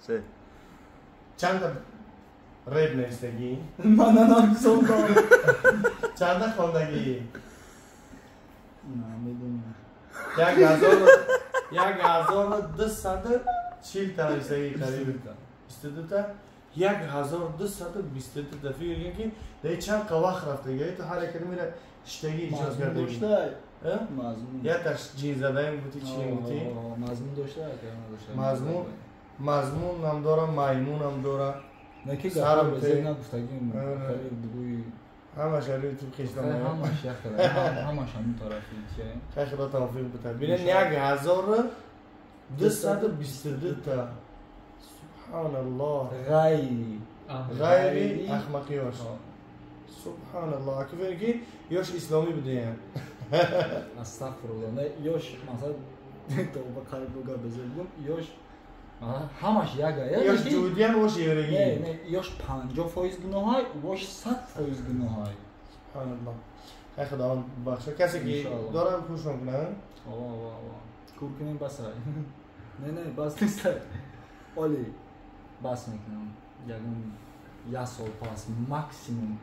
Се. Чанд та реп навистагӣ? Ман нанависондам. Чанд та хондагӣ? Намедонам. 1240 та навистагӣ қариб. 22 та. 1222 та. Фикр кун ки дар чанд қа вақт рафтагӣ, ту ҳар як мера иштагӣ иҷоз кардагӣ. Мазмун. Я таш ҷин задаем гуфти, чӣ гуфти? Мазмун дошта, надошта. Мазмун, мазмунам дора, маймунам дора. Неки гапро безеб нагуфтагим, хеле бугӯи ҳамаш алӯи ту хештам. Ҳамаш як тараф, ҳамаш ҳамин тарафи чи. Хай, Худо тавфиқ бита. Бинен, 1222 та. Субҳаналлоҳ. Ғайри ғайри ахмақиёш. Субҳаналлоҳ. Аки фикр ки ёш исломӣ будем. Астағфируллоҳ. Не, ёш масалан тавба қариб гап безеб гум, ёш ҳамаш яга. Ёш ҷудиян, вош еврегӣ. Не, не, ёш 50% гуноҳай, вош 100% гуноҳай. Субҳаналлоҳ. Хай, Худованд бахша. Касе ки дорам хушон кунанд. Ова, ова, ова. Кур кунем, басай. Не, не, бас нестай. Оли бас мекунам. Ягон як сол пас максимум.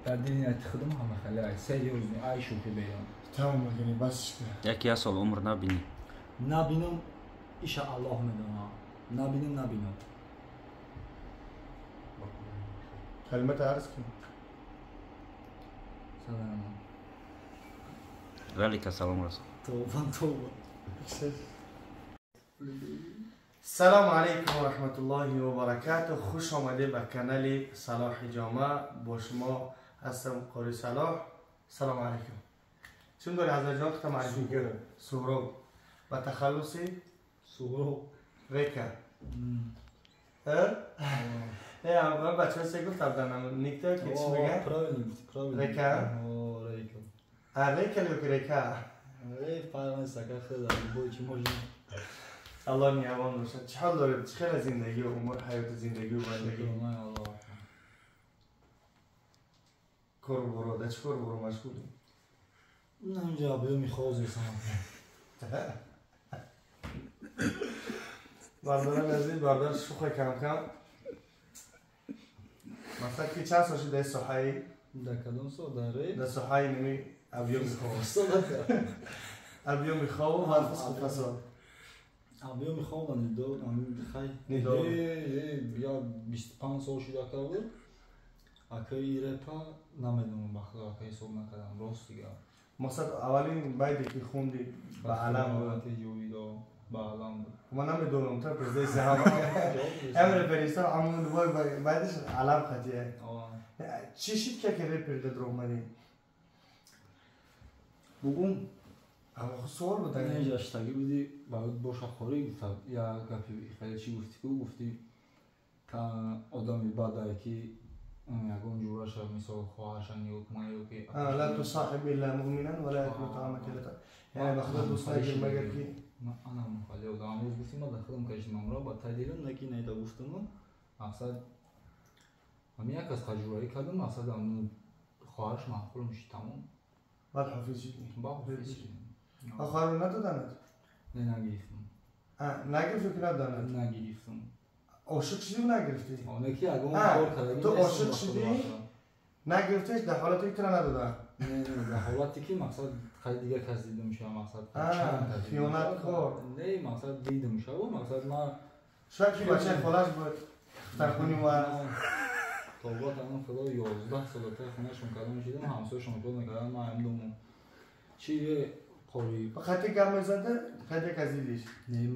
Дар дили нияти худам ҳама хеле ай серьёзно, ай шӯхӣ беён. Тамом мекунӣ, бас шуд. Яки як сол умр набинӣ. Набинам, иша Аллоҳ медонад. Набинам, набинам. Калимата арз кун. Салом. Ралика салом расон. Тавба, тавба. Салом алейкум ва раҳматуллоҳи ва баракату. Хуш омадед ба канали Салоҳи Ҷома. Бо шумо ҳастам Қори Салоҳ. Салом алейкум. Чун дори ҳазрат ҷон худта маърифӣ кун. Суҳроб. Ба тахаллуси Суҳроб. Река. Не, ман бачаҳо се гуфтам дар никта ки чӣ мегӯянд? Правильно гуфти, правильно. Река? О, река. А, река ё ки река? Фарқ нест, ака, хеле любой чӣ можно. Аллоҳ ниҳабон бошад. Чӣ ҳол доред? Чӣ хеле зиндагӣ ва умур, ҳаёти зиндагӣ ва бандагӣ? Аллоҳ. Кору боро, дар чӣ кору боро машғулӣ? Инҷа биёми хозесам. Бародарони азиз, бародар шӯхе кам-кам. Масалан ки чанд сол шуд дар соҳаи? Дар кадом соҳа? Дар реп? Дар соҳаи ними абёми хов. Абёми хов ва фисқу фасод. Абёми хов нидо, хай. Нидо. Я 25 сол шуд ака буд. Акаи репа намедонам, ба худо ака ҳисоб накардам, рост дига. Мақсад аввалин байде ки хунди ба алам буд. Ба алам буд. Ман намедонам, та президенти ҳама. Ҳам репериста ҳамон бой байдиш алам хатия. Чӣ шид ки ака репер дад омадӣ? Бугум Аммо худ суол буд. Не, ҷаштагӣ буди, ба боша хорӣ гуфта, як гапи хеле чӣ гуфти ку, гуфти та одами бадае ки ягон ҷураша, мисол хоҳарша нигоҳ кунад ё ки ла тусоҳиб илла муъминан ва ла якулу таъамака илла таъам. Яъне ба худо дӯст нагир магар ки ана мухали одам. Амрӯз гуфти ман дар худам кашидам амро, ба тай дидам, не ки найда гуфтаму мақсад ҳамин як аз таҷрубаӣ кардам, мақсад ҳамин хоҳарш маъқулам шид, тамом. Баъд ҳофиз шидӣ? Баъд ҳофиз шидам. А хоҳарро надоданат? Не, нагирифтам. Нагирифтӣ ки надоданат? Нагирифтам. Ошиқ шидӣ нагирифтӣ? Не ки ягон кор кардагӣ ту ошиқ шидӣ нагирифтиш дар ҳолате ки туро надоданд? Не, не, дар ҳолате ки мақсад хеле дигар кас дидам шава, мақсад хиёнаткор. Не, мақсад дидам шава, мақсад ман шояд ки бачаи холаш буд, духтархони мо. Тавба кардам худо, 11 сола таи хонашон кардам шидам, ҳамсояшон кор мекардам, ман ҳамдумам. Чи қори хати гап мезада, хати як аз дидиш? Не,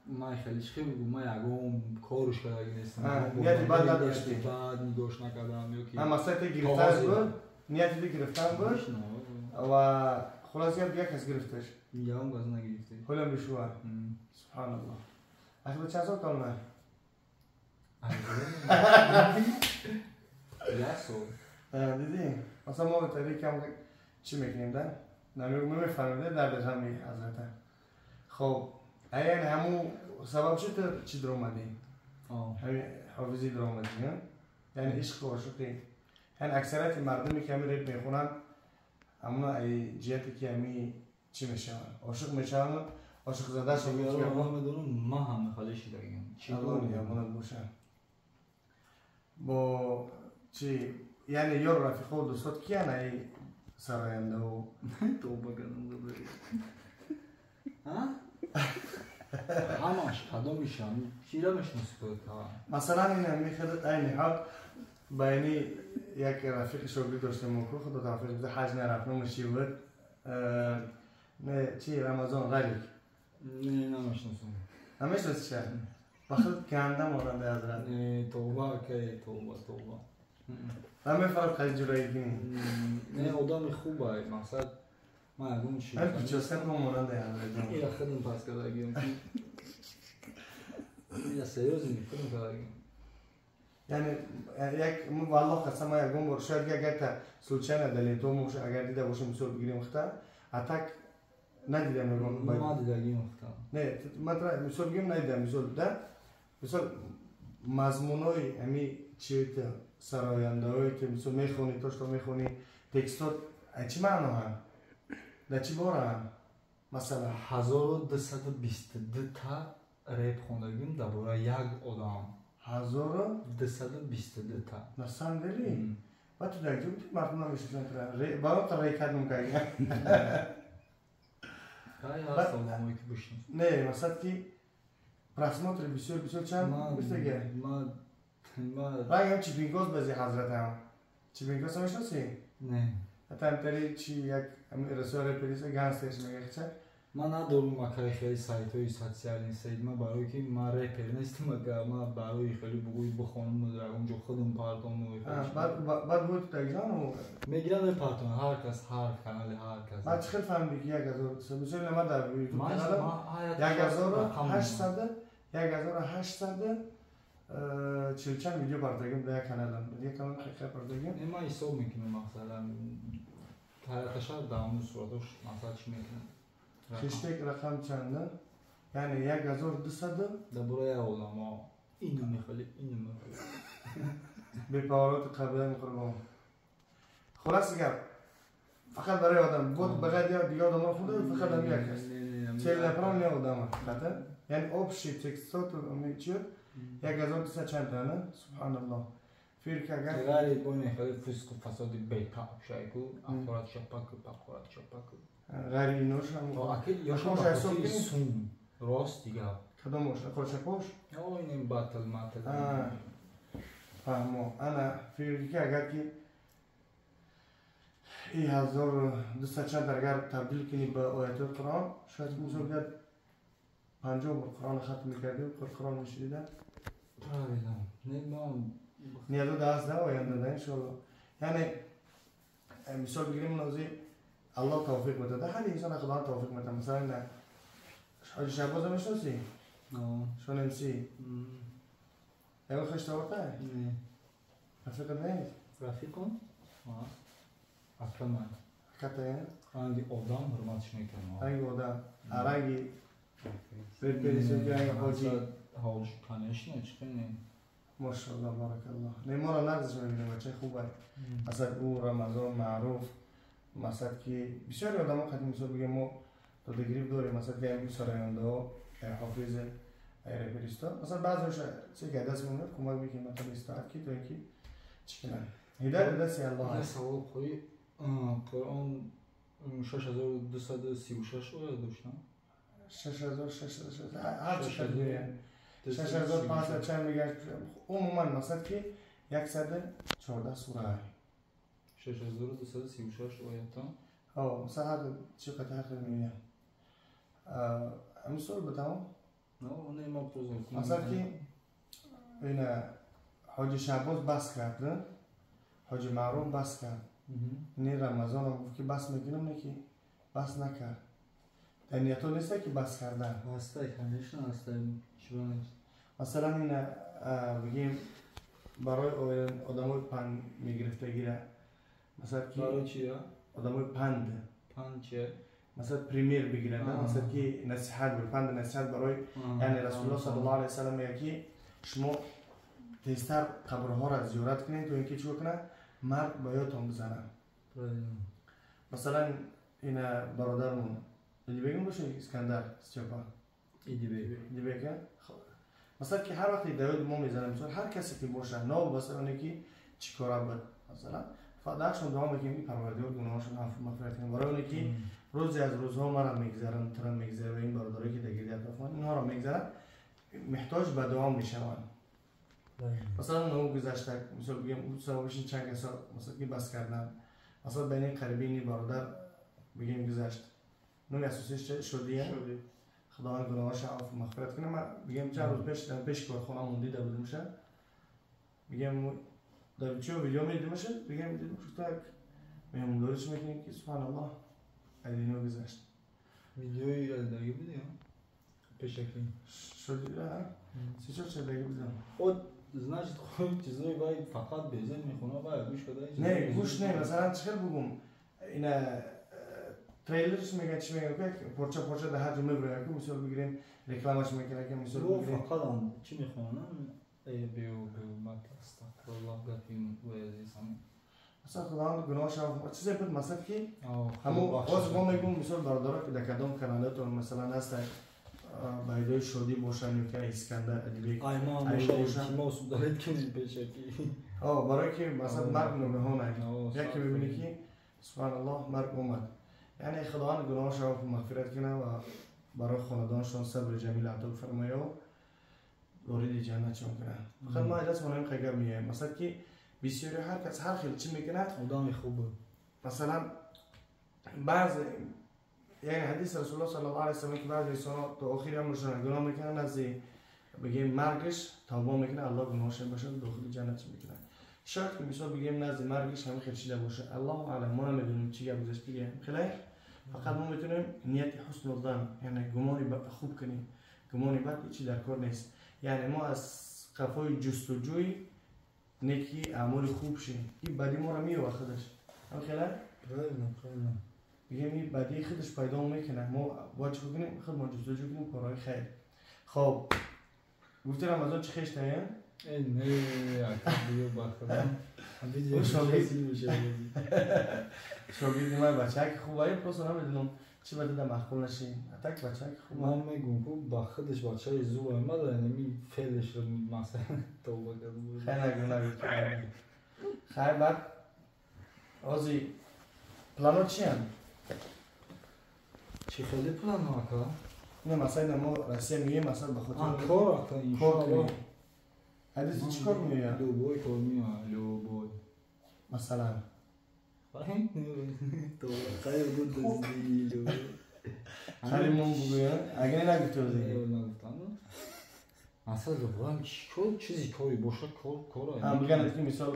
ман хеле чӣ бигӯ, ман ягон корш кардагӣ нестам. Нияти бад надоштӣ? Бад нигоҳш накардам ё ки масалан ти гирифтан буд, нияти ти гирифтан буд ва хулоса гап як кас гирифташ. Ягон кас нагирифта. Ҳолам бешувар. Субҳаналлоҳ. Ахи чанд сол калона? Як сол. Дидӣ? Масалан мо тари кам чӣ мекунем да? Намефаҳмем дарди ғами ҳазрата. Хоб, яъне ҳамун сабаб шуд ту чӣ даромадӣ? Ҳамин ҳофизӣ даромадӣ, яъне ишқу ошиқӣ. Яъне аксарияти мардуме ки ҳамин реп мехонанд, ҳамуна ҷиҳате ки ҳами чӣ мешаванд, ошиқ мешаванд, Ошиқзада шуд. Намедонам, ман ҳам хеле шидагим. Аллоҳ нигаҳбонат боша. Бо чи, яъне ёру рафиқову дӯстот киян ай сарояндаву? Тоба кардам. Ҳамаш кадомишам чира мешиноси худата? Масалан, ин мехелад айни ҳол байни як рафиқи шогирд доштем, ку худо тавфиқ бида, ҳаҷ нарафт, номаш чи буд? Не, чи, Рамазон Ралик. Не, намешиносам. Намешиносиша? Ба худ ганда монанда, ҳазрат. Не, тоба, акай, тоба, тоба. Намефарад қади ҷураи кунӣ? Не, одами хубай, мақсад ман ягон чи. Ҳам прическа монанда, ҳазратҷон. Ира худам пас кардагиам. Ира серьёзно худам кардагиам. Яъне як валлоҳ қасам, ман ягон бор шояд ки агар та случайно дар лентомо агар дида бошам, мисол бигирем хта, а так надидам ягон. Ман дидагиам хта. Не, ман мисол бигирем, надидам, мисол да. Мисол мазмунои ҳами чита сарояндаҳое ки мисол мехонӣ, то что мехонӣ, текстот чӣ маъноҳанд? Дар чӣ бораанд? Масалан, 1222 та реп хондагим дар бораи як одам. Ҳазору 222 та. На самом деле? Ба ту дар ҷо будӣ, мардум намешиносанд тура. Барои рейкадум кардӣ. Ҳаст одамое ки бишносанд. Не, масалан ки просмотри бисёр бисёр чанд бистага? Рангам Чипинкос бази, ҳазратам. Чипинкос мешиносӣ? Не. Ҳатто чи як расои репериса гангстерш мегахча. Ман надорум, акай, хеле сайтҳои социальный сеть. Ман барое ки ман репер нестам, ака, ман барои хеле бугӯи бихонам, ягон ҷо худам партому. Баъд буд тагжану мегирам, мепартонам, ҳар кас, ҳар канали, ҳар кас. Баъд чӣ хел фаҳмидӣ ки 1000 мисол ма дар ютуб каналам 1800, 1840 чанд видео партагим дар як каналам, як канал хел партагим. Ман ҳисоб мекунам, масалан, ҳаяташа дар ҳамун суратош, масалан, чӣ мекунам. Хештег рақам чанда? Яъне 1200. Дар бораи як одамо ину мехоли, ину мехоли. Бепавороти қаблани қурбон. Хулоси гап, фақат барои одам буд, ба ғайр дигар одамро худа фақат ҳами як аст. Целенаправленно одама фақат, яъне общий текстоту чи 1200 чанд тана, субҳаналлоҳ. Фирка агар ғайри бо мехоли фисқу фасоди бетаб шайку ақорат чапаку пақорат чапаку. Ғайри иношам. Аки ёшам сум рости гап. Кадомош? Ақорчапош? Инем батл матл. Фаҳмо. Ана фирки агар ки и 1200 чанд агар табдил кунӣ ба оятҳои Қуръон, шояд мисол биёд 50 бор Қуръон хатм мекардӣ, Қуръон мешинида. Правильно. Не, ман нияту даст да оянда да, иншоалло. Яъне мисол бигирем, нози аллоҳ тавфиқ медода, ҳар инсон худованд тавфиқ медиҳад. Масалан, ҳоҷи Шаҳбоза мешиносӣ? Шон МС. Ягон хештаворта? Не. Рафиқат нест? Рафиқам? Акаман. Аката? Ранги одам ҳурматш мекунам. Ранги одам. А ранги реперисёки, ранги ҳоҷи? Ҳоҷи, конечно, чӣ не. Мошалло, баракаллоҳ. Не, моро нағзш мебинем, бачаи хубай. Масалан, ӯ Рамазон маъруф, масалан ки бисёри одамо қадим, мисол бигем, мо додагирифт дорем, масалан ки ҳамин сарояндаҳо, ҳофиз, реперисто, масалан, баъзеоша че ки даст мемонад, кӯмак мекунем, масалан истироҳат ки то ин ки чӣ кунанд. Ҳидоят дасти Аллоҳ аст. Савол қои: Қуръон 6236 оя дошт? 6600, ҳар чӣ қадр мегӯянд, 6500 чанд мегӯянд, умуман масалан ки 114 сура. 6236 оята. Масалан, ҳар чӣ қадр ҳар хел мегӯянд. Ҳамин суол ба тамом. Масалан ки ина ҳоҷи Шаҳбоз бас кард, ҳоҷи Маъруф бас кард, не, Рамазонам гуфт ки бас мекунам, не ки бас накард. Дар ниятҳо неста ки бас кардан? Ҳастай, конечно, ҳастай, чиро нест. Масалан, ина бигем, барои одамои панд мегирифтагира, масалан ки барои чия? Одамои панд. Панд чия? Масалан, пример бигиранд, масалан ки насиҳат, панд насиҳат барои, яъне Расулуллоҳ саллаллоҳу алайҳи васаллам мегӯяд ки шумо тезтар қабрҳоро зиёрат кунед, то ин ки чӣ кунад, марг ба ёдтон бизанад. Масалан, ина бародармон Идибек боше Искандар Степа. Идибек. Идибек. Масалан ки ҳар вақте давид мо мезанем, мисол ҳар касе ки боша, новобаста оне ки чӣ кора буд, масалан, фақат дуо мекунем ки Парвардигор гуноҳашон афв мағфират кунад. Барои оне ки рӯзе аз рӯзҳо мара мегзаранд, тура мегзарад ва ин бародарое ки дар гирди атрофмон инҳоро мегзаранд, муҳтоҷ ба дуо мешаванд. Масалан, ӯ гузашта, мисол бигем, сабабаш чанд касо масалан ки бас кардан. Масалан, байни қарибини бародар бигем гузашт. Номи асосиш Шодия. Худованд гуноҳашро афв мағфират кунад. Ман бигем чанд рӯз пеш дар пеши корхона дида будимша. Бигем дар чио видео медидимша, бигем дидим ки так меҳмондориш мекунем ки субҳаналлоҳ аз дунё гузашт. Видеои даги буди, пешакӣ. Шодия, се-чор шадаги будам. От значит худ чизои вай фақат безен мехона, вай гӯш када. Не, гӯш не, масалан чӣ хел бугум? Ина трейлерш мегӯяд, чӣ мегӯяд, порча порча дар ҳар ҷо мебирояд, ку мисол бигирем рекламаш мекунад, ки мисол бигирем. Фақат чӣ мехонам? Беу беу бак астағфируллоҳ гапи вай азизам. Масалан Худованд гуноҳаш чизе буд, масалан ки ҳамун боз мо мегӯм мисол бародаро ки дар кадом каналатон масалан ҳастанд ба идои Шодӣ бошанд ё ки Искандар Адибек. Ай ма илтимос удалить кунед пешакӣ. Барое ки масалан марг ногаҳон ай. Яке мебинӣ ки субҳаналлоҳ марг омад. Яъне Худованд гуноҳашро мағфират кунад ва барои хонадонашон сабри ҷамил ато фармояд, вориди ҷаннатшон кунад. Фақат мо даст монем гап меоем. Масалан ки бисёри ҳар кас ҳар хел чӣ мекунад, одами хуб. Масалан баъзе яъне ҳадис Расулуллоҳ саллаллоҳу алайҳи васаллам ки баъзе инсонҳо то охири умршон гуноҳ мекунанд, назди бигем маргаш тавба мекунад, Аллоҳ гуноҳашро бахшад, дохили ҷаннатш мекунад. Шояд ки мисол бигем назди маргаш ҳамин хел шида бошад. Аллоҳу аълам, мо намедонем чӣ гап гузашт бигем. Хеле фақат мо метавонем нияти ҳусну зан, яъне гумони хуб кунем. Гумони бад ҳеҷ дар кор нест. Яъне мо аз қафои ҷустуҷӯи неки аъмоли хуб шем. Ин бадӣ моро меёвад худаш. Ҳам хеле? Правильно, правильно. Бигем ин бадии худаш пайдо мекунад. Мо бояд чӣ кунем? Худмон ҷустуҷӯ кунем корҳои хайр. Хоб, гуфти Рамазон чӣ хештая? Не, биё бахудам. Шогирди ман бачаки хуб, ай просто намедонам чӣ ба дада маъқул наши. Так бачаки хуб. Ман мегӯм ку ба худаш бачаи зур омада, нами феълашро масалан тавба кард. Хай нагӯ, нагӯ. Хай баъд ҳози плано чиянд? Чӣ хеле плано ака? Не, масалан мо Россия меоем, масалан ба хотири кор ака, иншоаллоҳ. Ҳадиси чӣ кор меояд? Любой кор меояд, любой. Масалан? Хайр буд дуздӣ. Хайр мон бугӯя? Агар нагуфти ҳозир. Нагуфтам. Масалан любой чӣ кор, чизи кори бошад, кор кор. Ҳам биганад ки мисол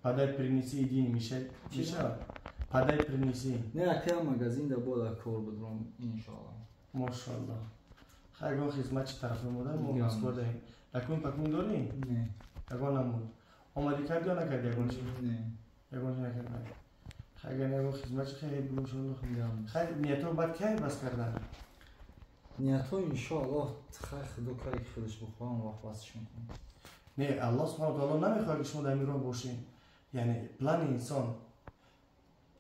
подай принеси иди мешавад. Мешавад? Подай принеси. Не, ака магазин да бода кор будром иншоаллоҳ. Мошоаллоҳ. Хайр гон хизмат чӣ тараф мода мо Москва даем. Документ пакмин дорӣ? Не. Ягон намуд. Омадӣ кардӣ ё накардӣ ягон чӣ? Не. Ягон чӣ накардӣ. Хайр агар ягон хизмат чӣ хайр бугум иншоаллоҳ. Хайр ниятҳо баъд кай бас кардан? Ниятҳо иншоаллоҳ хайр худо кай худаш бихоҳам вақт басш мекунам. Не, Аллоҳ субҳанаҳу ва таъоло намехоҳад ки шумо дар ин роҳ бошед. Яъне плани инсон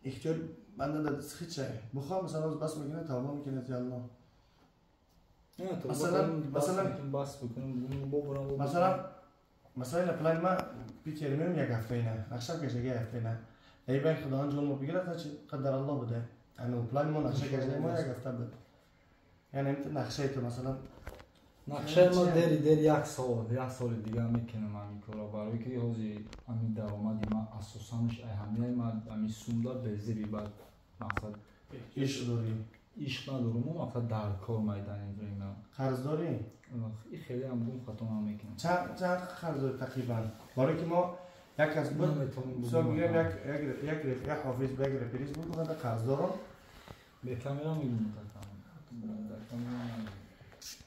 ихтиёр банда дар дасти худша. Бихоҳ масалан бас мекунад, тавба мекунад я Аллоҳ. Масалан плани ма Питер меоям як ҳафта ина, нақша кашида як ҳафта ина. Дар байн Худованд ҷон мо бигирад, ҳарчи қадар Аллоҳ буда. Яъне плани мо нақша кашида мо як ҳафта буд. Яъне нақшаи ту масалан нақшаи ма дери дер як сол, як соли дига мекунам ҳамин корро, барои ки ҳозир ҳамин даромади ма асосанаш ай ҳамияи ма ҳамин сумда безири бад мақсад ишқ дорӣ? Ишқ надорум, мақсад дар кор майдани время. Қарз дорӣ? И хеле ҳам гум хато намекунам. Чанд қарз дорӣ тақрибан? Барои ки мо як кас буд, мисол бигирем як ҳофиз як реперист буд, гуфт қарз дорам. Бе камера мегӯм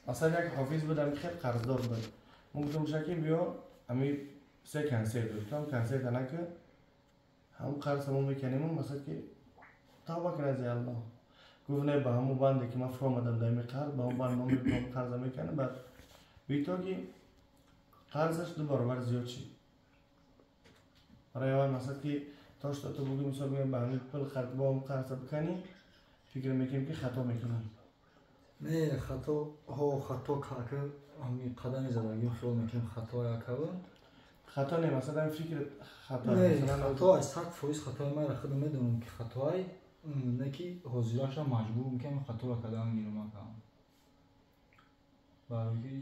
масалан як ҳофиз будам ки хеле қарздор буд. Мо гуфтам ки биё ҳамин се консерт дошт, ту ҳам консерт нака, ҳамон қарз ҳамон мекунем, масалан ки тавба кунад зи Аллоҳ. Гуфт не, ба ҳамон банде ки ман фуромадам дар ин қарз, ба ҳамон банд ман мебурам қарза мекунам. Баъд битоги қарзаш 2 баробар зиёд шид. Барои аввал масалан ки то что ту бугӯ мисол бигӯем ба ҳамин пул қарз бо ҳамон қарза биканӣ, фикр мекунем ки хато мекунам. Не, хато, ҳо, хато кака, ҳами қадами задагим хиёл мекунем хато якава. Хато не, масалан фикр хато. Не, хато ай 100% хатои ман худам медонам ки хатоай, не ки ҳозираша маҷбурам ки ҳамин хаторо кардан гирам ака.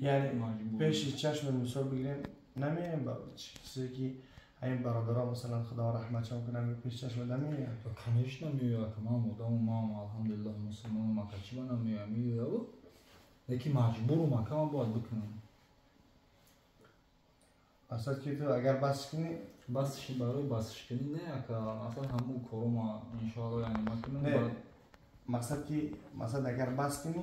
Яъне пеши чашми мисол бигирем, намеем ба чизе ки ҳамин бародаро масалан худо раҳматшон кунам пеши чашм намеояд. Конечно меояд, ман одамам, ман алҳамдулиллаҳ мусулмонам ака, чӣ ба намеояд, меояд. Леки маҷбурам ака, ман бояд бикунам. Асад ки ту агар бас кунӣ, бас барои басш кунӣ не ака, аслан ҳамун коро ма иншоалло яъне макунам. Не, мақсад ки мақсад агар бас кунӣ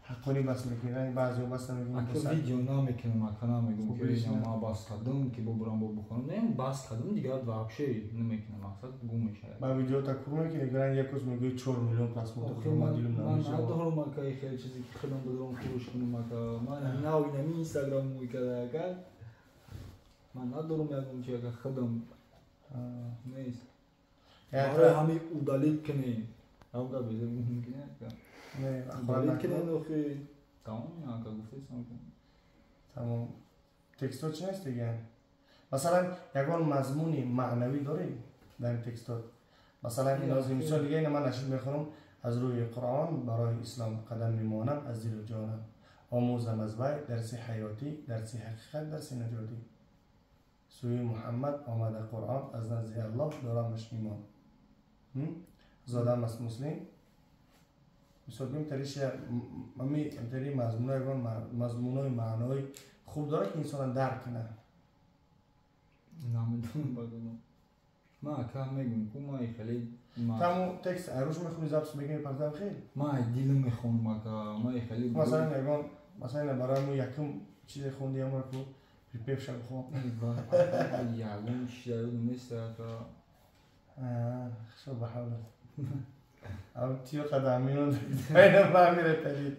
ҳаққонӣ бас мекунӣ, ранг баъзеҳо бас намекунӣ. Ака видео намекунам ака, намегум ки ма бас кардам ки бобурам бо бухонам, не, бас кардам дигар вообще намекунам, мақсад гум мешавад. Ба видео та кур мекунӣ, ранг як рӯз мегӯӣ 4 миллион просмотр ман дилам намешавад. Ман надорам ака хеле чизе ки худам дорам фурӯш кунам ака, ман нав инами инстаграм мекарда ака. Ман надорам ягон чи ака худам нест. Барои ҳамин удалить кунӣ. Ҳам гап беза мумкин ака. Не, удалить кунӣ охи тамом ака гуфтесам ки. Тамом. Текстҳо чи нест дигар? Масалан, ягон мазмуни маънавӣ дорӣ дар ин текстҳо? Масалан, мисол дига ина ман нашид мехонам аз рӯи Қуръон барои ислом қадам мемонам аз дилу ҷонам. Омӯзам аз вай дарси ҳаётӣ, дарси ҳақиқат, дарси наҷотӣ. Сӯи Муҳаммад омада Қуръон аз назди Аллоҳ дорамаш имон. Зодам аст муслим. Мисол гӯем тариша ами тари мазмунои мазмунои маънои хуб дорад ки инсона дарк кунад. Намедонам багунам. Ман ака мегӯм ку ман хеле таму текст аруш мехонӣ запис мекунӣ партам хел? Ман дилам мехонам ака, ман хеле масалан ягон масалан барои мо якум чизе хонди амро ку припевша бихон. Ягон чиз дар ёдам нест ака. Хушо ба ҳавлат. Ав тиё қадамиён айна фаҳмида талид.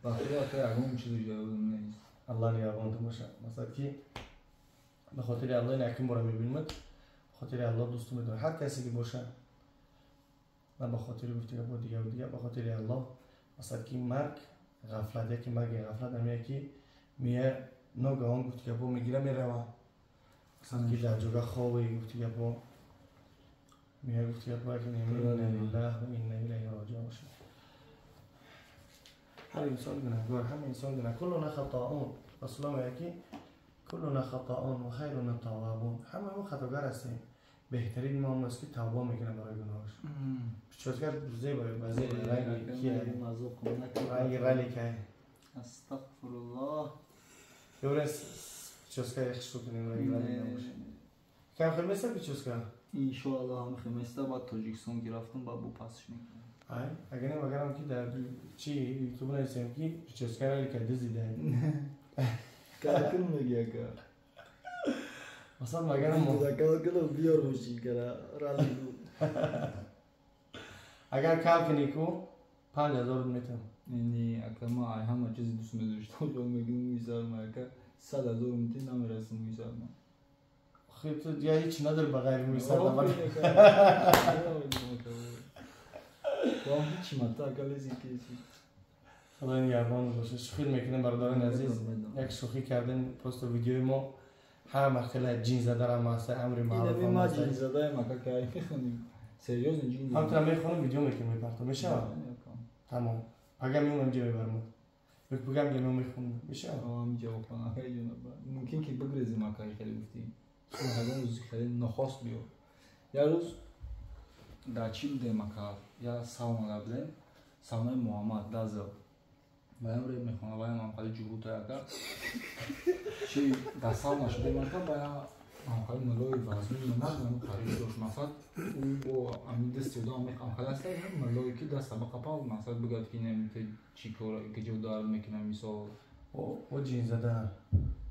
Ба худо ака ягон чиз дар ёдам нест. Аллоҳ нигаҳбонтон бошад. Масалан ки ба хотири Аллоҳ ин якум бора мебинимад, ба хотири Аллоҳ дӯсту медорам. Ҳар касе ки бошад, на ба хотири гуфти гапҳо дигар дигар, ба хотири Аллоҳ. Масалан ки марг ғафлат, яке марги ғафлат ҳамия ки мия ногаҳон гуфти гапҳо мегира мерава. Масалан ки дар ҷога хове гуфти гапҳо мия гуфти гапҳо ки инна лиллаҳ ва инна илайҳи роҷиун бошад. Ҳар инсон гунаҳгор, ҳама инсон гунаҳ. Куллуна хатоун. Расулуллоҳ мегӯяд ки куллуна хатоун ва хайруна таввабун. Ҳама мо хатогар ҳастем. Беҳтарин мо он аст ки тавба мекунад барои гуноҳаш. Прическа зебо, зебо ранги кия? Ранги раликай. Астағфируллоҳ. Ёрес прическа яхши кунем ранги ралик набошад. Кам хел места прическа? Иншоаллоҳ ҳам хел места, баъд Тоҷикистон ки рафтам баъд бо пасш мекунам. Ай, агар не магарам ки дар чи ютуб нависем ки прическа ралика дизида. Калкил меги ака. Масалан магарам калкил биёр мошин кара ралику. Агар кал кунӣ ку 5000 метам. Не, ака ман ай ҳама чизи дӯст медоштам, хел мегӯм мӯи сарма ака 100 000 мети намерасам мӯи сарма. Хуб ту дигар ҳеч надори ба ғайри мӯи сар. Вам ҳеч мата ака лези кеси. Худо нигаҳбон бошад. Шӯхӣ мекунем бародарони азиз. Як шӯхӣ кардем, просто видеои мо ҳама хеле ҷинзадарам аст, амри маъруф. Инами ма ҷинзадаем ака, ки ай мехонем. Серьёзно ҷин. Ҳамтара мехонем, видео мекунем, мепартом. Мешавад? Тамом. Пага меомам ҷо мебарам. Пага меомам мехонем. Мешавад? Ам ҷавоб кун ака ҷон. Мумкин ки бигрезем ака хеле гуфтӣ. Ягон рӯз хеле нохост биё. Як рӯз дар чӣ будем ака? Я сауна будем. Саунаи Муҳаммад Дазл. Ваям реп мехонад, ваям ҳамхали ҷуҳуд ака. Чи дар сауна шудем ака, бая ҳамхали мулои вазмин омад, ҳам қариб дошт. Мақсад ӯ бо ҳамин дасти одам ҳамхали аст, мулое ки даста бақапал, мақсад бигӯяд ки ин ту чӣ кор, куҷо дард мекунад, мисол. О ҷинзада.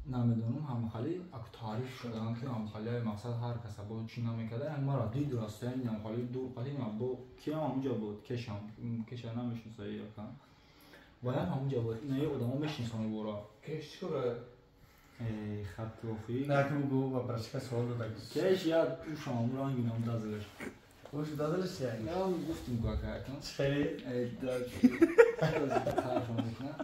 Намедонам, ҳамхали аку таъриф шудан ки ҳамхали мақсад ҳар каса бо чӣ намекарда, маро дид расоян ҳамхали дур қадим бо киам ҳамунҷа буд, кешам, кеша намешиносаи ака. Ваям ҳамунҷа буд, инаи одамо мешиносанд бора. Кеш чӣ кора? Хаттофӣ. На ки бугу ва брачка суол дода. Кеш я ушам ранги нам дазлаш. Уш дазлаш я? На гуфтим ку ака. Хеле? Э, да. Тараф мекунад.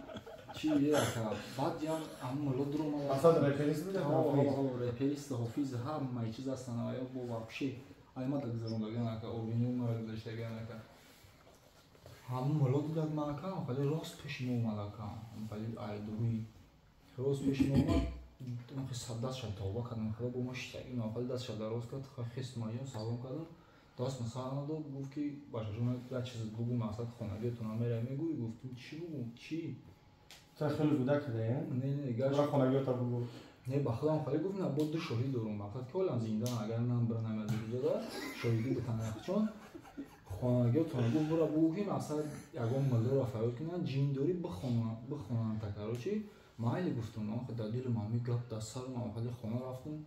Чи яка баъд ям ҳамун мулло дуромад. Асад реперист буда? Ҳо, реперист, ҳофиз, ҳамаи чиз ҳастанд. Ая бо вообще аймада гузарондаган ака, оригинал мара гузаштаган ака. Ҳамун мулло дидак ман ака, хеле рост пеши мо омад ака. Хеле айдуи рост пеши мо омад. Дастша тавба кардам, хеле бо ма шитагӣ, хеле дастша дароз кард, хест маям салом кардам. Даст масалан надод, гуфт ки бачаҷон, як чиз бугу, мақсад хонагиатон меравӣ мегӯӣ. Гуфтум чӣ бугум, чӣ? Ту хеле кӯдак шудаи? Не, не, гаш. Бара хонагиата бугу. Не, ба худам хеле гуфт, на, бо ду шоҳид дорум, мақсад ки ҳолам зиндаам, агар ман биранам аз рӯзода шоҳидӣ битанам чон хонагиатон гуфт, бура бугу ки мақсад ягон муллоро фарёд кунанд, ҷин дорӣ бихонанд, бихонанд та короче. Майли гуфтум, дар дилам ҳами гап дар сарам, хеле хона рафтум.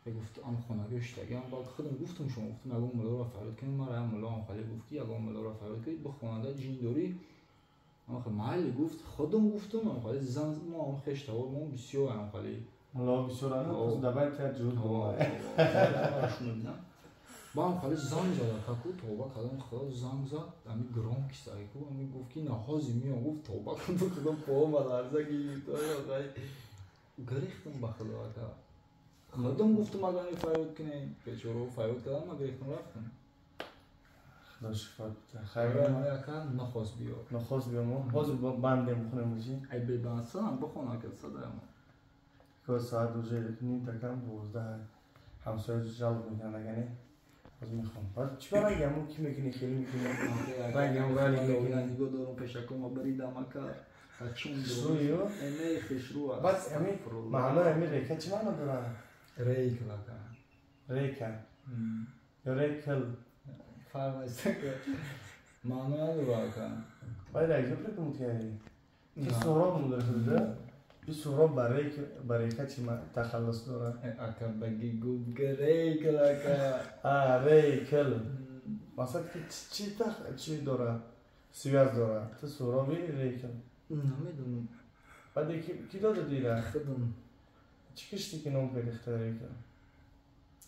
Гуфт ам хонагио шитагиам, баъд худам гуфтум шумо, гуфтум ягон муллоро фарёд кунед, мара як мулло ам хеле гуфт ки ягон муллоро фарёд кунед, бихонанда ҷин дорӣ. Майли гуфт, худам гуфтум, ам хеле зан мо ам хештавор мо бисёр ам хеле мулло бисёр ам пас давай та ҷуд шунидам. Ба ам хеле занг зад каку, тавба кардам, худо занг зад, ами громкий саику, ами гуфт ки на ҳозир миём, гуфт тавба кардам, худо пома ларза гирифт, гирифтам ба худо ака. Худам гуфтум агар фарёд кунем, бечораҳо фарёд кардам, ман гирифтам рафтам. Худо шифо бите. Хайр, ака нахост биё. Нахост биё мо. Ҳозир бандем бихонем чӣ? Ай бебандсам бихон ака садаям. Ко соат уже ним такам 12 ҳамсоя жалоб мекунанд агане. Ҳозир мехонам. Баъд чӣ кор ранги ҳамун ки мекунӣ, хеле мекунӣ? Ранги ҳамун рали мекунӣ. Нигоҳ дорум пешакома баридам ака. Хушрӯю? Не, хушрӯ аст. Баъд ҳамин маънои ҳамин река чӣ маъно дорад? Рейкл ака. Рейка. Ё рейкл. Фарқ нест ака. Маъно надорад ака. Баъд якҷо придумад кардӣ. Ки Суҳроб ном дорад худида? И Суҳроб ба река чӣ тахаллус дорад? Ака баги гуфт рейкл ака. А, рейкл. Масалан ки чӣ дорад? Связь дорад. Ту Суҳроби рейкл. Намедонам. Баъд ки дода дира? Худам. Чӣ кишти ки ном гирифта рейкл?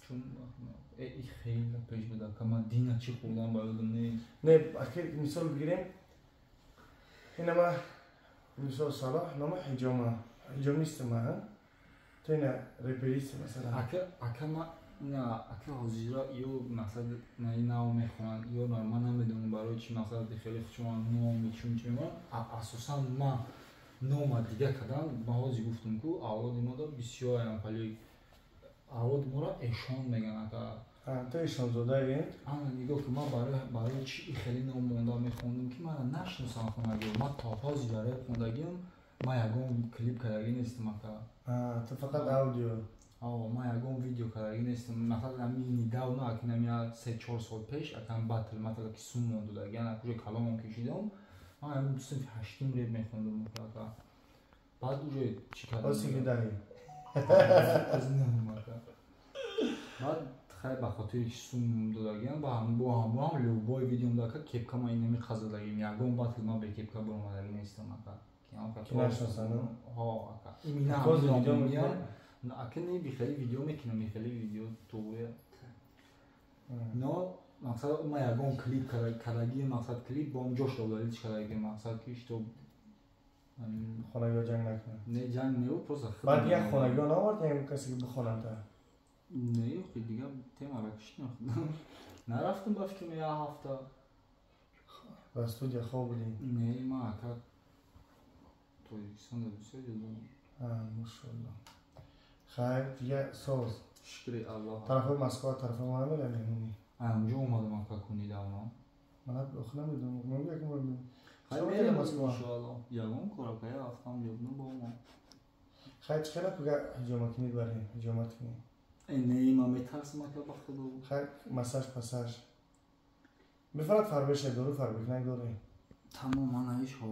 Чун хеле пеш буда ака, ман дина чӣ хӯрдам ба ёдам нест. Не, аки мисол бигирем, инама мисол Салоҳ нома ҳиҷома, ҳиҷомистам ман, ту ина реперисти масалан. Ака, ака ма на, ака ҳозира ё мақсад на нав мехонанд, ё ман намедонам барои чӣ мақсад хеле хушман номи чун чӣ мемонад. Асосан ман нома дига кардам, ман ҳозир гуфтам ку авлоди мода бисёр аям, хеле авлоди моро эшон мегӯянд ака. Ту эшонзодаи? Ана нигоҳ кун, ман барои чӣ хеле ном монда мехондам ки мана нашиносам хонагиро. Ман то ҳозир дар реп хондагиам, ман ягон клип кардагӣ нестам ака. Ту фақат аудио? О, ман ягон видео кардагӣ нестам. Масалан ҳамин недавно, аки ҳамин 3-4 сол пеш, акам батл матл ки сум мондудагӣ, ана куҷо каломам кешидам, ман ҳамин синфи ҳаштум реп мехондам ака. Баъд уже чӣ кардам? Ҳозир синфи даҳӣ? Аз нӯҳум ака. Баъд хай ба хотири ки сум додагиам, ба ҳамроҳам любой видеом дака кепка ман инами қазадагим, ягон батл ман бе кепка баромадагӣ нестам ака. Ки нашиносанд? Ҳо ака. Имина ҳозир видео мекунӣ? Ака не, бихеле видео мекунам, бихеле видео туғрия. Но мақсад ман ягон клип кардагӣ, мақсад клип бо он ҷош удалить кардагӣ, мақсад ки что хонагиҳо ҷанг накунанд. Не, ҷанг не, просто баъд як хонагиҳо наовард ягон касе ки бихонанд та? Не, охи дига темаро киштем. Нарафтам ба фикрам як ҳафта. Ба студия хоб будӣ? Не, ман ака Тоҷикистон бисёр ҷудо. Машоалло. Хайр, дига соз. Шукри Аллоҳ. Тарафҳои Москва, тарафҳои ма намерам меҳмонӣ? Анҷо омадам ака ку недавно. Ман охир намедонам. Ман якум бор мебинам. Хайр, мерем Москва. Иншоалло. Ягон кор ака, як ҳафта ҳам ҷо бо мо. Хайр, чӣ хела пуга ҳиҷома кунӣ барем, ҳиҷомат кунӣ? Не, ман метарсам ака ба худо. Хайр, массаж пассаж. Мефарад фарбеша дору фарбекунак дорӣ? Тамом, ман ҳеҷ ҳо.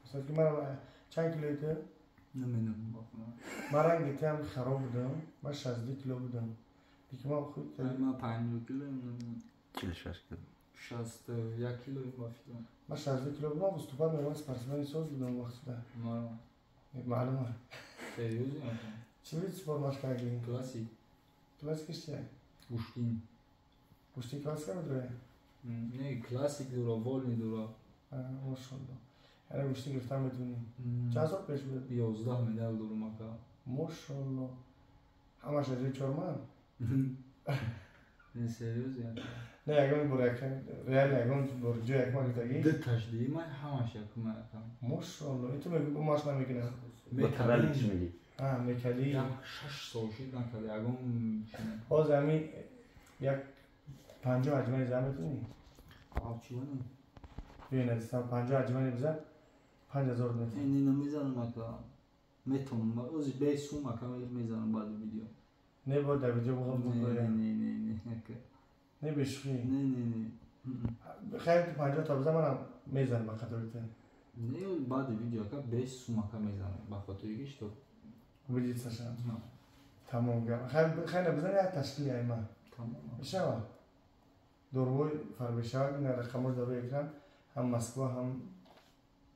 Масалан ки ман чанд килои ту? Намедонам ба худо. Ман ранги ту ҳам хароб будам, ман 62 кило будам. Дики ман худ ман 50 килоем. 46 кило. 61 килоем ба фикрам. Ман 62 кило будам, выступать мекардам, спортсмени соз будам вақтида. Маълума. Серьёзно? Чӣ вид спорт машқ кардӣ? Классик. Классикаш чия? Гӯштин. Гӯштин классика медорӣ? Не, классик дора, вольный дора. Мошалло. Яъне гӯштӣ гирифтан метавонӣ. Чанд сол пеш буд? 11 медал дорум ака. Мошалло. Ҳамаш аз ҷои чорман? Не, серьёз ака. Не, ягон бор реально ягон бор ҷои якма гирифтагӣ? Ду ташдиҳи ман ҳамаш якма ака. Мошалло. И ту мегӯӣ бо машқ намекунам? Мекали чӣ мегӣ? Мекали. 6 сол шуд накарда ягон. Ҳозир ҳамин як 50 ҳаҷмани зан метавонӣ? Чӣ? Бибин, азизам, 50 ҳаҷмани бизан, 5000 метавонӣ. Не, намезанам ака. Метавонам. Ози бе сум ака мезанам баъди видео. Не, бояд дар видео бихоб. Не, не, не, не, ака. Не, бешӯхӣ. Не, не, не. Хайр, ту 50 та бизан, манам мезанам ба қатори ту. Не, баъди видео ака бе сум ака мезанам. Ба хотири ки что убедиться шавам. Тамом гап. Хайр, бизан як ташкили айма. Тамом. Мешава. Дорувои фарбешавак ин рақамош дар рӯи экран, ҳам Москва, ҳам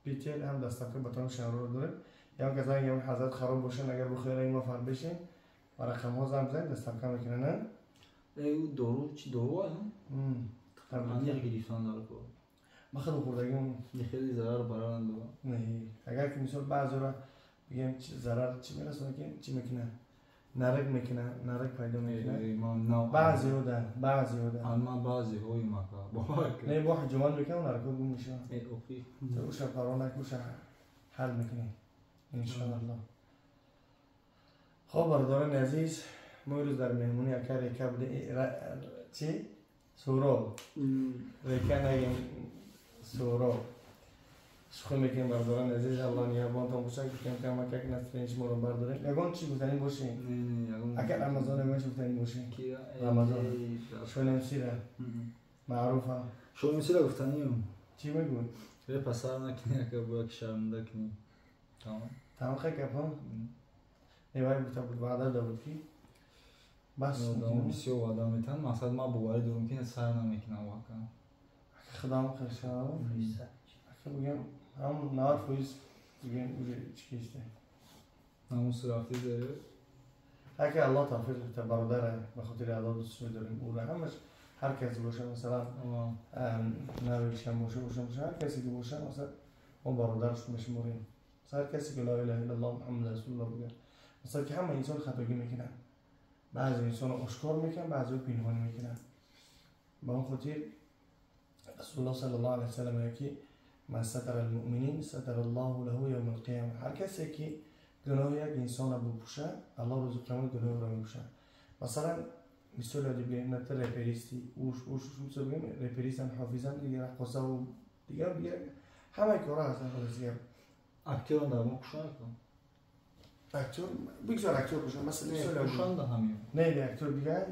Питер, ҳам доставка ба тамоми шаҳрҳоро дорем. Ягон кас занг ягон ҳазрат хароб бошанд, агар бихоҳед мо фарбешем, ба рақамҳо занг бизанед, доставка мекунанд, на? Э, дору чӣ дору а? Аниқ гирифтан дар кор. Ба худо хӯрдагим. Не, хеле зарар барар надорад. Не, агар ки мисол баъзеро бигем зарар чӣ мерасонад, ки чӣ мекунад? Нарак мекунад, нарак пайдо мекунад. Баъзеҳо да, баъзеҳо да. Ман баъзеҳои мака. Бовар кун. Не, бо ҳиҷомат мекунам, наракҳо гум мешаванд. Э, охи. Уша парво накун, уша ҳал мекунем. Иншоаллоҳ. Хоб, бародарони азиз, мо имрӯз дар меҳмонии ака Река будем. Чӣ? Суроб. Река нагем, Суроб. Шӯхӣ мекунем, бародарони азиз, Аллоҳ нигаҳбонтон бошад, ки кам как настроение шуморо бардорем. Ягон чӣ гуфтанӣ бошед? Ака Рамазон ягон чӣ гуфтанӣ бошед? Рамазон. Шонамсира. Маъруфа. Шонамсира гуфтанием. Чӣ мегӯй? Репа сар накунӣ ака, бояд шарманда кунӣ. Тамом. Тамом хай гапҳо? Не, вай гуфта буд, ваъда дода буд ки бас. Бисёр ваъда метаҳанд, мақсад ман боварӣ дорам ки сар намекунам ака. Худам хешав. Ака бигем ҳам 90% бигем уже чӣ кисте. Намус рафти заре. Ака Аллоҳ тавфиқ бита бародара, ба хотири Аллоҳ дӯст медорем ӯро ҳамаш, ҳар касе боша, масалан, навишам боша, боша, боша, ҳар касе ки боша, масалан, мо бародараш мешуморем. Масалан, ҳар касе ки ла илаҳа иллаллоҳ Муҳаммад расулуллоҳ бигӯяд. Масалан, ки ҳама инсон хатогӣ мекунад. Баъзе инсонро ошкор мекунад, баъзеҳо пинҳонӣ мекунад. Ба он хотир Расулуллоҳ саллаллоҳу алайҳи васаллам мегӯяд ки ман сатара алмуъминин сатара Аллоҳу лаҳу явма алқияма. Ҳар касе ки гуноҳи як инсонро бупӯшад, Аллоҳ рӯзи қиёмат гуноҳи ӯро мепӯшад. Масалан, мисол ёди бигем, на ту реперисти, уш уш уш, мисол бигем, реперистам, ҳофизам, дигар раққосаву дигар дигар ҳамаи корҳо ҳастанд, хулоси гап. Актёрон дар мо кушанд? Актёр, бигзор актёр бошад, масалан, мисол кушанда ҳамин. Не, не, актёр дигар.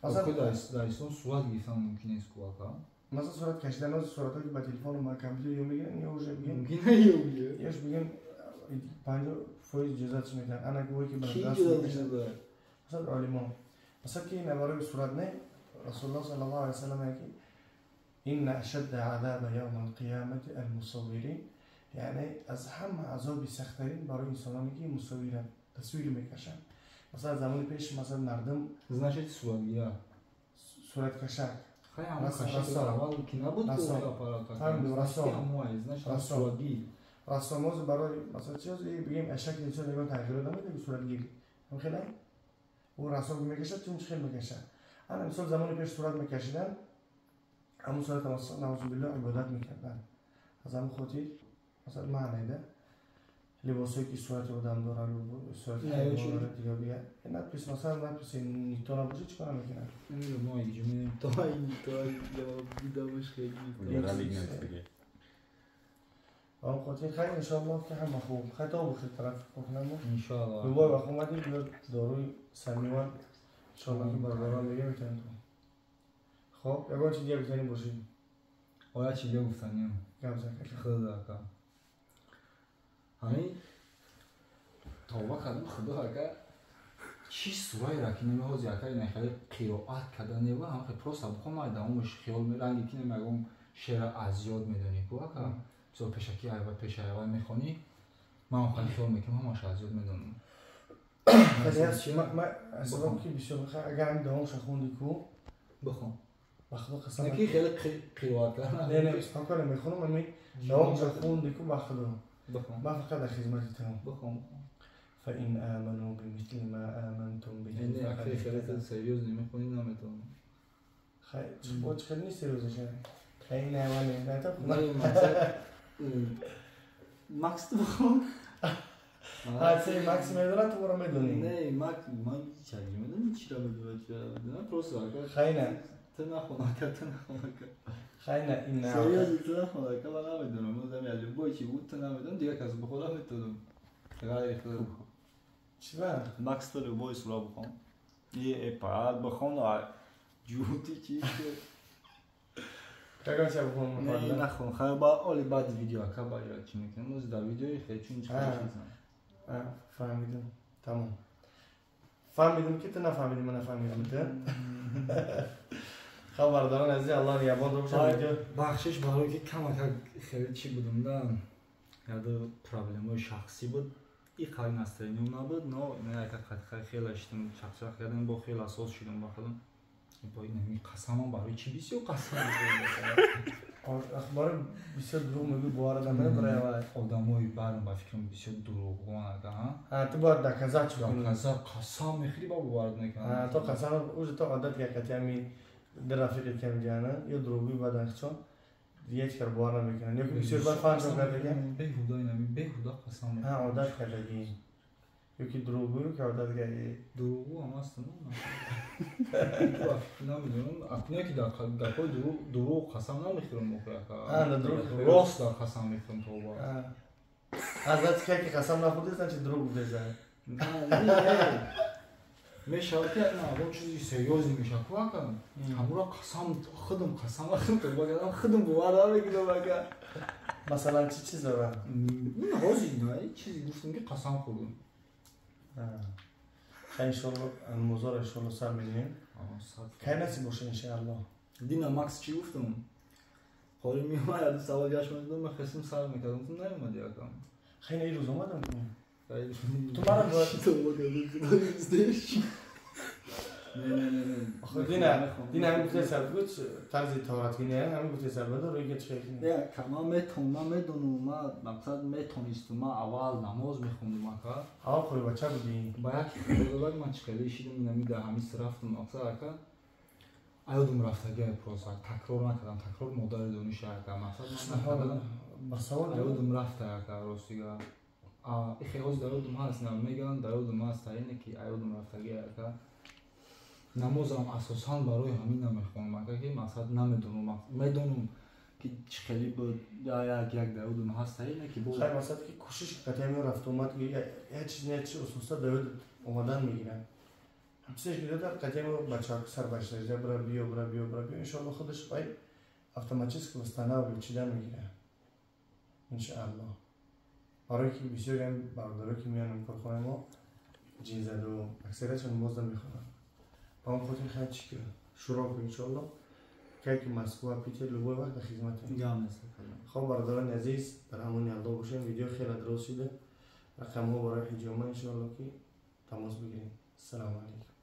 Масалан, дар ислом сурат гирифтан мумкин нест ку ака? Масалан, сурат кашидан, оз суратҳое ки ба телефону ба компютер ё мегиранд, ё уже бигем. Мумкин не ё бигем. Ёш бигем 50% иҷозатш медиҳанд. Ана гӯе ки ба даст мекашад. Масалан, олимон. Масалан, ки ин барои сурат не, Расулуллоҳ саллаллоҳу алайҳи васаллам мегӯяд ки инна ашадда азаба явма алқиямати алмусаввирин, яъне аз ҳама азоби сахттарин барои инсононе ки мусаввиранд, тасвир мекашанд. Масалан, замони пеш, масалан, мардум значит суратгира, сураткашак. Хай, ҳамон кашак аввал ки набуд аппарат. Рассом. Рассомоз барои масалан чиз бигем, ашакли инсон ягон тағйирот намедиҳад, суратгирӣ. Ҳам хеле? Ӯ рассом ки мекашад, чун хел мекашад. Ана мисол замони пеш сурат мекашиданд, ҳамон сурат наузубиллоҳ ибодат мекарданд. Аз ҳамон хотир масалан маънеда либосое ки сурати одам дорад, сурати ҳайвон дорад, дигар дигар. Надпись, масалан, надписи нито набошад, чӣ кор мекунад? Мо иҷмем то нито дидамаш хеле. Ба он хотир хайр, иншоаллоҳ ки ҳама хуб. Хайр, то бихир тараф кунам. Иншоаллоҳ. Дубой вақт омадӣ, биё доруи самиман. Иншоаллоҳ ки бародарон дига метавонем ту. Хоб, ягон чиз дига гуфтанӣ бошӣ? Оя, чи дига гуфтаниям? Гап зан. Худо ака. Ҳамин тавба кардам, худо ака, чӣ сураеро ки намеҳози ака ина хеле қироат карда нева, ҳам хеле просто бихонам, ай давомаш хиёл ранги ки намегом шеъра аз ёд медонӣ ку ака. Мисол пешаки айва пеша айва мехонӣ, ман хеле хиёл мекунам, ҳамааш аз ёд медонам. Сабаб ки бисёр агар ҳам давомша хонди ку бихон. Ба Худо қасам. Наки хеле қироат кардан. Не, не, спокойно мехонам, ами давом хонди ку ба Худо. Бихон. Ман фақат дар хизмати ту. Бихон. فإن آمنوا بمثل ما آمنتم به Не, акли хеле серьёзно мехонӣ наметавонам. خیلی باید خیلی نیست سریوزش. خیلی نه من نه تا Не, мақсад Макс ту бихон. ҳа се Макс медонад, ту моро медонӣ. Не, Макс ман чаги медонӣ чиро медонад, чиро медонад, просто ака Хай не. Ту нахон ака, ту нахон ака. Хай не, ин не. Серьёзно ту нахон ака, ман намедонам. Ман зами любой чи буд ту намедонам, дигар кас бихонам метавонам. Ғайри худ. Чӣ ба? Макс ту любой сура бихон. Е, эпа, бихон, а ҷуҳути чи? Каком ча бихон? Не, нахон. Хай ба оли баъди видео ака ба ё чи мекунем? Ози дар видеои хеле чун чи чизам. Фаҳмидам. Тамом. Фаҳмидам ки ту нафаҳмидӣ, ман нафаҳмидам ту. Хаб бародарон азиз, Аллоҳ нигаҳбон бошад видео. Бахшиш барои ки камака хеле чӣ будам да. Яду проблемаи шахсӣ буд. И қай настроениям набуд, но не ака қадқа хеле шидам, чақчақ кардам, бо хеле асос шидам ба худам. Бо ин қасамам барои чӣ бисёр қасам Ахбори бисёр дурӯғ мегӯй, бовар намекунам барои аввал. Одамои барм ба фикрам бисёр дурӯғгӯянд ака, ҳа? Ҳа, ту бояд доказать чӣ кунӣ. Доказать қасам мехӯрӣ ба бовар мекунам. Ҳа, то қасам уже то одат ки қати ҳами дар рафиқи кам ҷана ё дурӯғгӯй баъд ахчон дигар ҳеҷ кар бовар намекунанд. Ё ки бисёр баъд фаҳмшон кардагӣ. Беҳуда инами беҳуда қасам Ҳа, одат кардагӣ. Ё ки дурӯғгӯй ки одат кардагӣ. Дурӯғгӯ ҳам ҳастам. Намедонам, акне ки дар гапҳои дурӯғ қасам намехӯрам охир ака. Ҳа, на дурӯғ рост дар қасам мехӯрам тоба. Ҳазрат ки қасам нахӯрдӣ, значит дурӯғ гуфтеса. Мешавад ки ягон чизи серьёзӣ мешавад ку ака. Ҳамура қасам худам қасам нахӯрам тоба кардам, худам бовар намекунам ака. Масалан чӣ чиз дорад? Ин ҳозир на чизе гуфтам ки қасам хӯрдам. Хай иншоалло музор иншоалло сар мезанем. Кай насиб боша иншоалло. Дина Макс чӣ гуфтам? Ҳоли меомад, яду савол гашт мезадам, ман хестам сар мекардам, гуфтам наомадӣ ака. Хай на ирӯз омадам ку. Ту мара бояд Не. Дина ҳамин гуфтаи сар буд, тарзи таҳоратгирӣ ҳамин гуфтаи сар буд, рӯи ки чӣ кунӣ? Не, ман метавонам, ман медонам, ман мақсад метонистам, ман аввал намоз мехондам ака. Аввал хӯри бача будӣ? Ба як худодак ман чӣ хеле шидам, инами дар ҳамин рафтам, мақсад ака. Аёдум рафтагиа просто такрор накардам, такрор модари дониша ака, мақсад ман накардам. Ба савол Аёдум рафта ака, ростига. Ихе ҳозир дар ёдум ҳаст, на мегӯянд дар ёдум ҳаст, таине ки аёдум рафтагиа ака. Намозам асосан барои ҳамин намехонам ака, ки мақсад намедонам, медонам ки чӣ хеле буд, як як дар ёдум ҳаст, таине ки бо хай мақсад ки кӯшиш қати ҳамин рафту омад, як чиз не чиз ососта дар ёд омадан мегирад. Ҳамчизе ки дода қати ҳамин бачаҳо сар баштаҷа бира биё, бира биё, бира биё, иншоалло худаш вай автоматически восстанавливает чида мегирад. Иншоалло. Барои ки бисёри ҳам бародаро ки меоянд корхонаи мо ҷинзаду аксариятшон намоз намехонанд. Ба он хотир хай чӣ ки шурӯъ кун иншоалло. Кай ки Москва, Питер, любой вақт дар хизматем. Гап нест. Хоб бародарони азиз, дар амони Аллоҳ бошем. Видео хеле дароз шуда. Рақамҳо барои ҳиҷома иншоалло ки тамос бигирем. Ассалому алайкум.